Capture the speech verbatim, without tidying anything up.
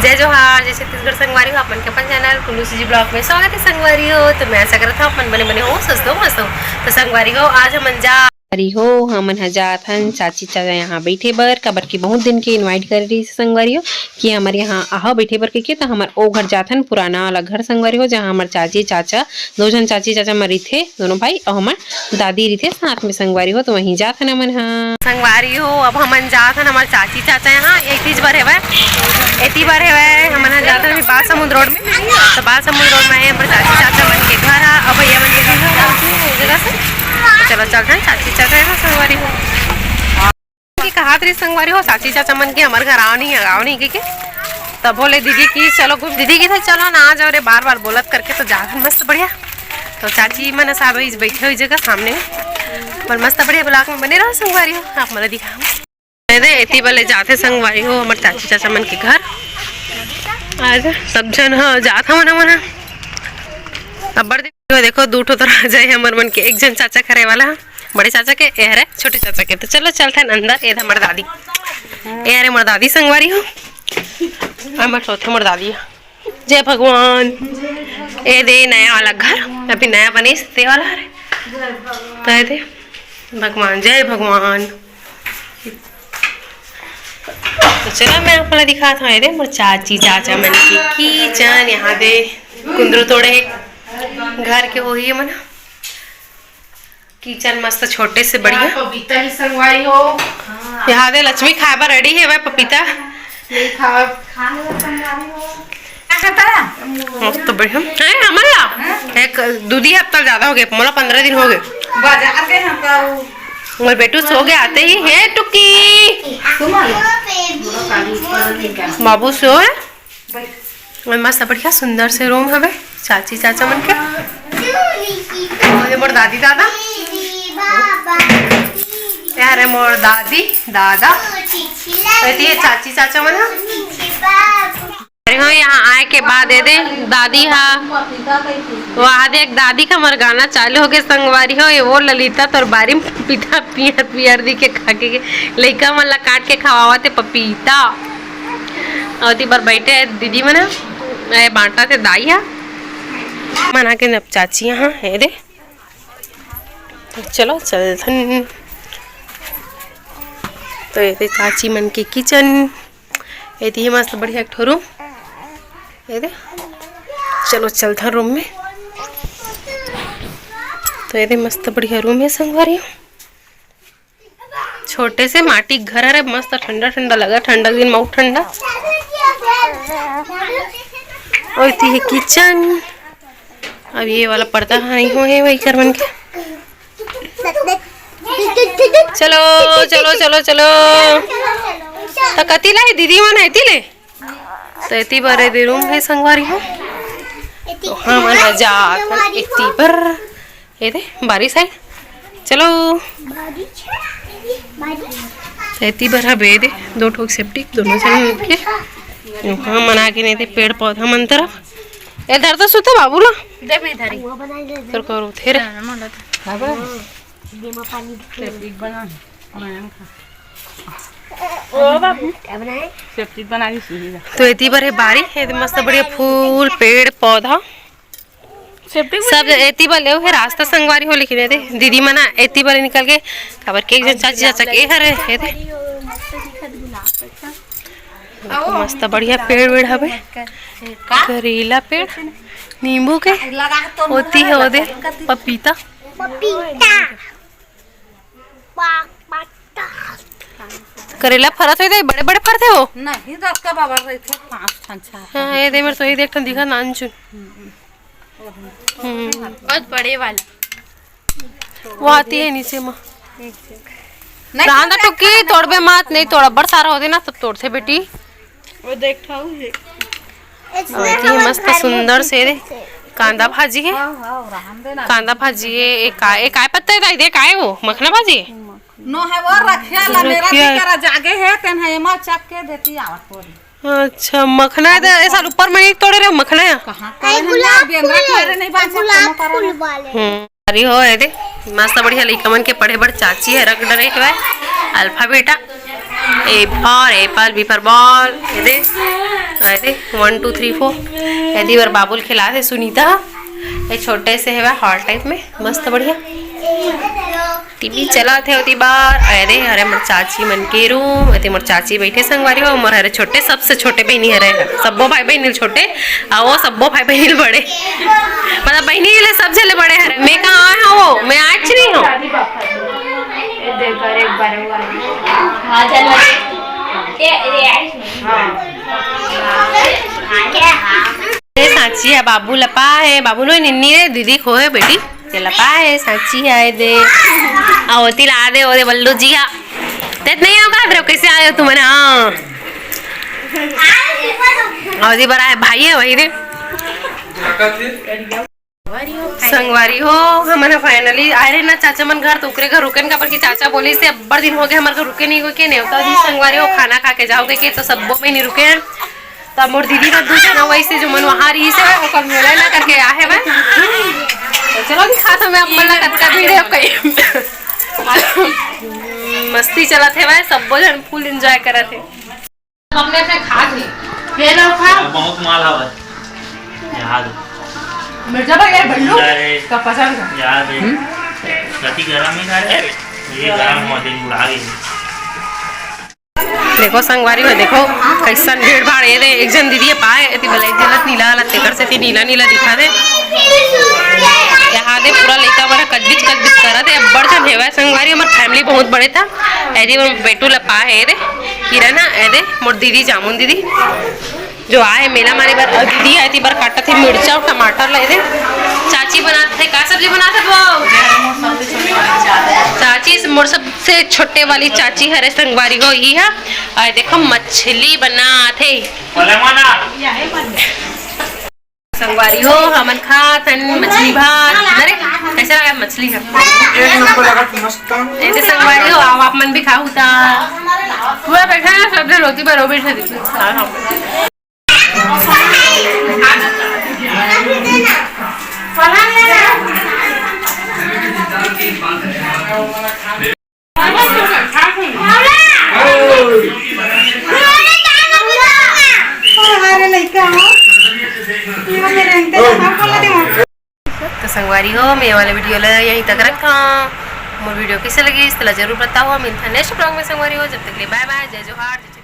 जय जोहार, जय छत्तीसगढ़ संगवारी हो, आप मन के अपन चैनल कुल्लू सीजी ब्लॉग में स्वागत है संगवारी हो। तो मैं आशा करत हूँ आप मन बने बने हो, स्वस्थ हो, मस्त हो। तो संगवारी हो, आज हमन जा संगवारी हो, हमन ह जात हन चाची चाचा यहाँ बैठे बर, काबर कि बहुत दिन के इनवाइट करे रहिस संगवारी हो कि हमर यहाँ आहा बैठे बर कहिके, त हमर ओ घर जात हन, पुराना वाला घर संगवारी हो, जहाँ हमर चाची चाचा दो झन चाची चाचा मन रहिथे, दोनों भाई, अउ हमर दादी रहिथे साथ में संगवारी हो, तो वहीं जात हन हमन ह। संगवारी हो, अब हमन जात हन हमर चाची चाचा यहाँ। एतीज बर हेवय, एती बर हेवय, हमन ह जात हन अभी बाल समुंद रोड में। तो बाल समुंद रोड में हे हमर चाची चाचा मन के घर ह, अब भैया मन के घर ह, उसी जगह से। चलो चलत हन चाची चाचा यहाँ संगवारी हो। कि कहात रही संगवारी हो, चाची चाचा मन के हमर घर आओ नहीं, आओ नहीं के, के। तब बोले दीदी कि चलो घूम, दीदी की था चलो ना, आ जाओ रे, बार बार बोलत करके तो जात हन मस्त बढ़िया। तो चाची मन साहब इस बैठे हुई जगह सामने, पर मस्त बढ़िया ब्लॉग में बने रहो संगवारी हो, आप मन दिखा। दे एती बले जाते संगवारी हो हमर चाची चाचा मन के घर। आज सब झन ह जात हवन हमन ह। अब्बड़ दिन देखो, दू ठो तो रह जाए हमर मन के, एक झन चाचा करे वाला ह, बड़े चाचा के, ए हरे छोटे चाचा के। तो चलो चलथन अंदर। ए हमर दादी, ए हरे हमर दादी संगवारी हो, हमर चौथे हमर दादी ह। जय भगवान। ए दे नया वाला घर, अभी नया बने से वाला हरे। तो ए दे भगवान, जय भगवान। तो चलो मैं आप ला दिखात हूँ, ए दे मोर चाची चाचा मन की किचन। यहाँ दे कुंदरू तोड़े हे, घर के होही मन। किचन मस्त छोटे से बढ़िया। पपीता ही संगवारी हो। यहाँ दे लक्ष्मी खाए बर रेडी हे भाई पपीता। नहीं खाओ। मस्त बढ़िया। हैं, हमन ला? एक दू दी हफ्ता ज्यादा हो गए, मोला पंद्रह दिन हो गए। बाजार गए हम का वो। मोर बेटू सो गए आते ही, हे टुकी। बाबू सो है। और मस्त बढ़िया सुंदर से रूम हवे चाची चाचा मन के। और ये मोर दादी दादा, यार ये मोर दादी दादा, अरे ये चाची चाचा मन ह। अरे हो, यहाँ आए के बाद ए दे दादी हा, वहाँ देख दादी का हमर गाना चालू हो गए संगवारी हो। ये वो ललिता तोर बारी में पपीता पियर पियर दी के खा के, लइका मन ला काट के खवावत हे पपीता। अउ ओती बर बैठे हे दीदी मन ह, ए बांटा थे दाई ह। मन आके अब चाची यहाँ हे दे। तो चलो चलथन। तो ये दे चाची मन के किचन। एती हे मस्त बढ़िया एक ठो रूम। ये दे। चलो चलथन रूम में। तो ये दे मस्त बढ़िया रूम हे संगवारी। छोटे से माटी घर हरे, मस्त ठंडा ठंडा लगा, ठंडा दिन में ठंडा। और इति हे किचन। अब ये वाला पर्दा नहीं हो हे वही कर मन के। चलो चलो चलो चलो। तो कति लाई दीदी मन एती ले। तो एती बर ए दे रूम हे संगवारी हो। तो हमन जात हन एती बर। ए दे बारिश आए। चलो। तो एती बर हबे दे दो ठोक सेप्टिक दोनों झन के। हमन आके नहीं थे पेड़ पौधा मन तरफ। ए धर तो सुते बाबू ला। दे मैं धरी। तोर करो थे रे। ओ बाबू। तो एती बर हे बारी, एती मस्त बढ़िया फूल, पेड़, पौधा। सेफ्टी सब एती बर ले हे रास्ता संगवारी हो, लेकिन एदे दीदी मना एती बर निकल के, काबर के एक जन चाची चाचा के घर हे, एदे। मस्त बढ़िया पेड़ वेड़ हवे, करेला पेड़, नींबू के, ओती हे ओदे पपीता। पपीता। पा-, पत्ता। करेला फरत होई दे, बड़े बड़े फरत हे वो। नहीं, दस का बाबा रही थे, पाँच ठन, छह ठन। हाँ, ये दे मेरे तो ये देख ठन दिखा नानचुन। हम्म। बहुत बड़े वाले। वो आती है नीचे माँ। रांधा टुकी, तोड़बे मत, नहीं तोड़ा, बड़ सारा होते ना, तब तोड़ते बेटी। वो देख ठाऊ है। अउ एती मस्त सुंदर से रे कांदा भाजी हे। हाँ, हाँ, रहन दे ना। कांदा भाजी हे, ए काय, ए काय पत्ता हे दाई? दे काय वो? मखना भाजी हे? नो है वो रखिया ला, मेरा रखिया। भी करा जागे हे, तेन है एमा चक के देती आवत बोली। अच्छा, मखना हे तो ऐसा ऊपर में नहीं तोड़े रे, मखना हे। कहाँ करे हैं ना, बेंद्रा करे नहीं बांचे, गुलाब फूल वाले। हम्म। अरे हो, ए दे, मस्त बढ़िया लइका मन के पढ़े बर चाची हे, रख डरे हवय, अल्फाबेटा। A for apple, B for ball। ये दे, ये दे, वन टू थ्री फोर। ये दे बर बाबू ल खेलात हे सुनीता। ये छोटे से हेवय हॉल टाइप में, मस्त बढ़िया। टीवी चलत हे ओती बर। अरे, हरे मोर चाची मन के रूम, एती मोर चाची बइठे संगवारी हो, मोर हरे छोटे, सबसे छोटे बहिनी हरे, सब्बो भाई बहिनी ले छोटे, अउ वो सब्बो भाई बहिनी ले बड़े, मतलब बहिनी ले सब झन ले बड़े हरे। मैं कहाँ आए हूँ वो, मैं आज नहीं हूँ। हाँ, चलो। ये, ये, ये सांची हे, बाबू ल पाहे, बाबू नो निन्नी रे, दीदी खोहे बेटी, तेला पाहे, सांची हे, आए दे। आ, ओती ला दे, ओदे बल्लू जी हा। तेत नहीं आओ का, कैसे आए हो तुमन? हाँ। और ये बड़ा है, भाई है, वही दे। संगवारी हो, हमन ह finally आए रहे ना चाचा मन घर, तो ओकरे घर रुकेन, काबर कि चाचा बोलिस हे, अब्बड़ दिन हो गए हमर घर रुके नहीं, कोई के नेवता दी संगवारी हो, खाना खा के जाओगे के, तो सब्बो में नहीं रुके हैं। तो मोर दीदी का दू जना वैसे जो मन वहाँ रही से, ओकर मिले ना करके आहे बा। तो चलो दिखा तो मैं अपन ला कतका भीड़ है कहीं। मस्ती चलत हे भाई, सब्बो जन full enjoy करत हे। हमने से खा ली। ये लो खा। बहुत माल हवा है। यहाँ दो। मिर्चा भैया, भल्लू अरे। का पसंद है। यहाँ दे। हम्म? कति गरम है ना रे? ये गरम हुआ दिन उड़ा गई। देखो संगवारी हो, देखो कैसन भीड़ भाड़ हे रे। एक जन दीदी पाए, एती बलाई जलत नीला वाला, तेकर से ती नीला नीला दिखा दे। यहाँ दे पूरा लइका मन कजबिच कजबिच करत हे, अब्बड़ जन हेवय संगवारी, हमर family बहुत बड़े था। एदी मोर बेटू ला पाए हे रे, किरण ना, एदे मोर दीदी, जामुन दीदी, जो आए मेला मारे बर। अउ दीदी आए ती बर काटत हे मिर्चा अउ टमाटर ला, एदे चाची बनात हे। का सब्जी बनात हे वो? चाची, मोर सबसे छोटे वाली चाची हरे संगवारी हो, ई हा। अउ देखो मछली बनात हे। संगवारी हो, हमन खात हन मछली भात। अरे, कैसे लगा मछली है? एक नंबर लगा, मस्त। ऐसे संगवारी हो, आओ आप मन भी खाओ ता। पूरा बैठा है, सब जन रोटी पर, वो बैठे देखो। हाँ, हाँ। तो संगवारी हो, मैं ये वाले video ला यहीं तक रखा। मोर video कैसे लगी, इसला जरूर बताओ। मिलता next vlog में संगवारी हो, जब तक के लिए bye bye, जय जोहार, जय